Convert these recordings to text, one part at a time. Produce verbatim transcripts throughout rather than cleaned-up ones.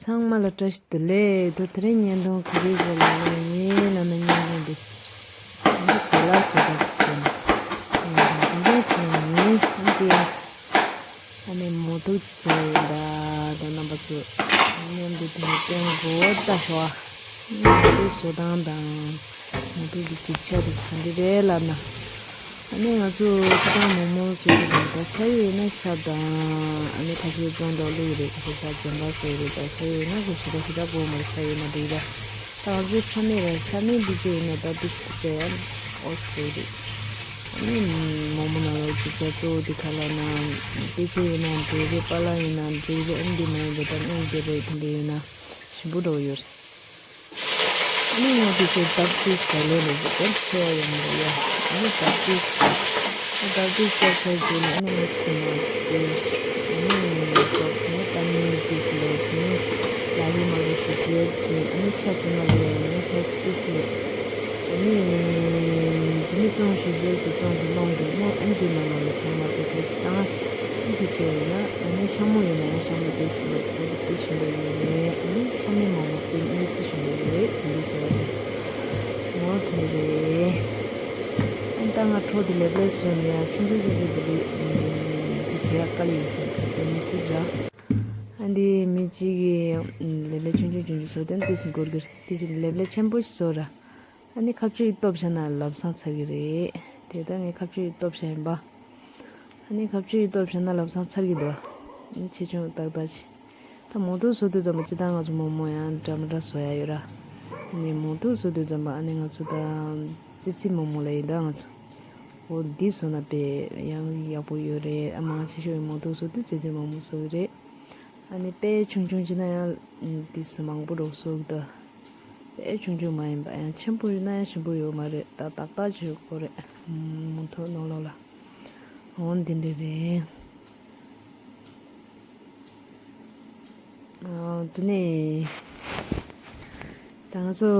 ཚང་མ་ལ་བཀྲ་ཤིས་བདེ་ལེགས། ད་དེ་རིང་བརྙན་ཐུང་ག་རེ་བཟོ་ལབ་ན་ཡིན་ན་ན་བརྙན་ཐུང་འདི། འདི་ཞལ་ལག་བཟོ་སྟངས་དེ་ཡིན། ང་དང་དེ་འདྲ་བྱས་ཡིན། འདི་ཨ་ནི་མོ་ཐུག་ཅིག་བཟོ་ཡིན་ད། ད་རྣམ་པ་ཚོ་མཉམ་དུ་དེ་ནས་བསྟན་དགོས་ད་ཤོག་མོ་ཐུག་བཟོ་སྟངས་དང་། མོ་ཐུག་གི་རྒྱུ་ཆ་དེ་ཚོ་ག་འདྲ་རེད་ལབ་ན། ཨ་ནི་ང་ཚོ་ཁ་སང་མོག་མོག་བཟོས་ཏེ་བཟོས་ད་ཤ་ཡོད་ན་ཤ་དང་། ཨ་ནི་ཁ་ཤས་བཙོང་འདྲ་བླུགས་རེད། ཁ་ཤས་ད་རྒྱན་པ་བཟོས་རེད། ད་ཤ་ཡོད་ན་ཁོ་ཞེ་དྲག་ཞེ་དྲག་དགོས་མ་རེད། ཤ་ཡོད་ན་འགྲིག་ར། ད་ང་ཚོ་ཤ་མེད་ར། ཤ་མེད་འདི་ཚོ་ཡོད་ན་ད་འདི་ཚོ་ཡང་ཨོ་བཟོས་རེད། ཨ་ནི་མོག་མོག་ནང་ལ་རྒྱུ་ཆ་གཙོ་བོ་འདི་ག་ལབ་ན། ཏི་ཚེ་ཡོད་ན་འགྲིག་རེད། པ་ལག་ཡོད་ན་འགྲིག་རེད། ཨ་ནི་འདི་མ་ཡིན་པའི་ད་སྔོན་སྐྱེས་པ་ཡི་དེ་འདྲ་ཡོད་ན་ཞིམ་པོ་འདྲ་བོ་ཡོད་རེད། ཨ་ནི་ང་ཚོ་ཚོ་ད་ཏིས་ད་ལོ་ལོ་ཟེར་ཏེ་ཆེ་བ་ཡོང་གི་ཡོད། ཨ་ནི་ད་ཏིས་ད་ཏིས་ད་ཆ་ཟེར་ནས་ཨ་ནི་ང་ཚོ་མ་ཟེར། ཨ་ནི་ང་ཚོ་ནི་ད་ནི་ཏིས་ལོ་ནི་ལ་ཡི་མ་ལོ་ཞིག་བྱེད་ཅིང་། ཨ་ནི་ཤ་ཚི་མ་ལོ་ཡ་ནི་ཤ་ཏིས་ལོ། ཨ་ནི་དེ་ནི་བཙོང་ཞིག་བཟོས་སུ་བཙོང་དུ་སློང་དུ་ནི། ཨ་ནི་དེ་མ་མ་ལོ་ཚང་མ་ཏིས་ཏིས་བཏང་། འདི་བྱས་ཡིན་ན་ཨ་ནི་ཤ་མོ་ཡོད་ན་ཡང་ཤ་མོ་དེ་སུ་ལ་དེ་དེ་བཞིན་པ་ཡོད་རེད། ཨ་ནི་ཤ་མེད་མོག་མོག་དེ་གཉིས་སུ་བཞིན་པ་ཡོད་རེད། དེ་འདྲ་བཟོ་བ་རེད། ངོ་དེ་རེད། ཨ་ནི་ད་ང་གྲོགས་དེ་ལེབ་ལེབ་བཟོས་ནས་ཡང་ཆུང་ཆུང་ཆུང་ཆུང་དེ་རེད། དེ་བྱེད་ཡག་དཀའ་ལས་ཡོད་ས་རེད། ཁ་སང་མི་གཅིག་ར། ཨ་འདི་མི་གཅིག་གིས་ལེབ་ལེབ་ཆུང་ཆུང་ཆུང་ཆུང་བཟོ་དེ་དེ་སུ་འགོར་གི་རེད། དེ་བཞིན་ལེབ་ལེབ་ཆེན་པོ་ཞིག་བཟོ་ར། ཨ་ནི་ཁ་ཕྱེ་ཡིས་གཏོབ་བཞག་ན་ལམ་སང་ཚར་གི་རེད། དེ་ལྟར་ངས་ཁ་ཕྱེ་ཡིས་གཏོབ་བཞག་ཡིན་པ། ཨ་ནི་ཁ་ཕྱེ་ཡིས་གཏོབ་བཞག་ན་ལམ་སང་ཚར་གི་འདུག་ཨ་ནི་ཆེ་ཆུང་ཏག་ཏག་བྱས། ད་མོག་ཐུག་བཟོ་དུས་ཙམ་པ་སྤྱིར་བཏང་ང་ཚོ་མོག་མོག་ཡང་འདྲ་མི་འདྲ་བཟོ་ཡ་ཡོད་ར། ཨ་ནི་མོག་ཐུག་བཟོ་དུས་ཙམ་པ་ཨ་ནི་ང་ཚོ་ད་ཙི་ཙི་མོག་མོག་ལ་ཡིན་ད་ང་ཚོ། འོ་འདི་བཟོ་ན་དཔེ་ཡང་ཡག་པོ་ཡོད་རེད། ཨ་མང་ཆེ་ཤོས་མོག་ཐུག་བཟོ་དུས་ཙི་ཙི་མོག་མོག་བཟོ་གི་རེད། ཨ་ནི་དཔེ་ཆུང་ཆུང་བྱས་ན་ཡང་ཨ་ཏི་སི་མང་པོ་རོགས་སོགས་དང་། དཔེ་ཆུང་ཆུང་མ་ཡིན་པ་ཡང་ཆེན་པོ་ཡིན་ན་ཡང་ཞིམ་པོ་ཡོད་མ་རེད། ད་ཏག་ཏག་བྱེད་དགོས་རེད། མོག་ཐུག་ནང་ལོགས་ལ། འོ་འདི་འདྲ་རེད། ཨ་དེ་ནས་ད་ང་ཚོ་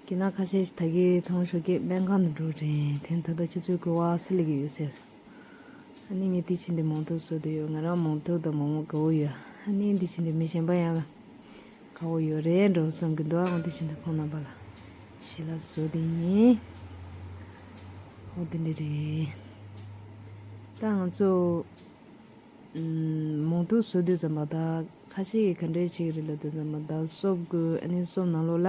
གི་ན་ཁ་ཤས་ད་གི་ཐང་ཤོ་གི་སྨན་ཁང་དུ་འགྲོ་རེད། དེ་ད་ལྟ་ཆུ་ཚོད་དགུ་པ་སི་ལི་གི་ཡོད་ཟེར། ཨ་ནི་ངས་དེ་ཕྱིན་དེ་མོག་ཐུག་བཟོ་དུ་ཡོད། ང་རང་མོག་ཐུག་དང་མོག་མོག་དགའ་བོ་ཡོད། ཨ་ནི་དེ་ཕྱིན་དེ་མི་གཞན་པ་ཡང་དགའ་བོ་ཡོད་རེད་འགྲོ་བསམ་གི་འདུག་ཨ་དེ་ཕྱིན་དེ་ཁོང་རྣམ་པ་ལ་ཞལ་ལག་བཟོ་དེ་ཡིན། འོ་དེ་འདྲ་རེད། ད་ང་ཚོ་མོག་ཐུག་བཟོ་དུས་ཙམ་པ་ད་ཁ་ཤས་ཀྱིས་ག་འདྲས་བྱེད་ཀྱི་རེད་ལབ་དུས་ཙམ་པ་ད་སོབ་དགོས། ཨ་ནི་སོབ་ནང་ལོགས་ལ་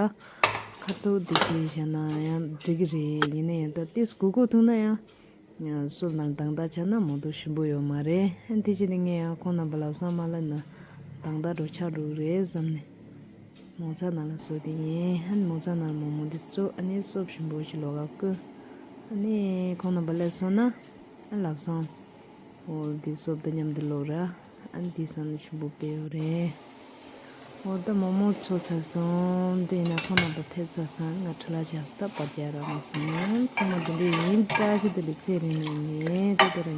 ཁ་ཐུག་དེ་བྱས་བཞག་ན་ཡང་འགྲིག་གི་རེད། ཡིན་ན་ཡང་ད་ཏིས་དགུ་དགུ་ཐུག་ན་ཡང་། སོབ་ནང་དང་ད་ཆ་ན་མོག་ཐུག་ཞིམ་པོ་ཡོད་མ་རེད། ཨ་དེ་ཕྱིན་ནས་ངས་ཡང་ཁོང་རྣམ་པ་ལ་བསམ་མ་ལ་ན་དང་ད་འགྲོ་ཆགས་འགྲོ་གི་རེད་བསམ་ནས་མོག་ཚྭ་ནང་ལ་བཟོ་དེ་ཡིན། ཨ་མོག་ཚྭ་ནང་ལ་མོག་མོག་འདི་བཙོ། ཨ་ནི་སོབ་ཞིམ་པོ་ཞིག་ལོགས་ཀ་བསྐོལ། ཨ་ནི་ཁོང་རྣམ་པ་ལ་སོང་ན་ཨ་ལབ་སོང་། འོ་འདི་སོབ་དང་མཉམ་དུ་ལོག་ར། ཨ་ནི་འདི་སང་ནི་ཞིམ་པོ་དཔེ་ཡོད་རེད། འོ་ད་མོག་མོག་ཚོ་ཚར་སོང་། དེ་ཡིན་ན་ཁོང་རྣམ་པ་ཕེབས་ཚར་སོང་། ང་ཁྲ་ལ་ཆགས་སོང་། ད་པར་རྒྱག་རག་མ་སོང་། ཚང་མ་འདི་འདྲ་ཡིན། བཀྲ་ཤིས་བདེ་ལེགས། ཚེ་རིང་ནས་ནས་དེ་ལྟར།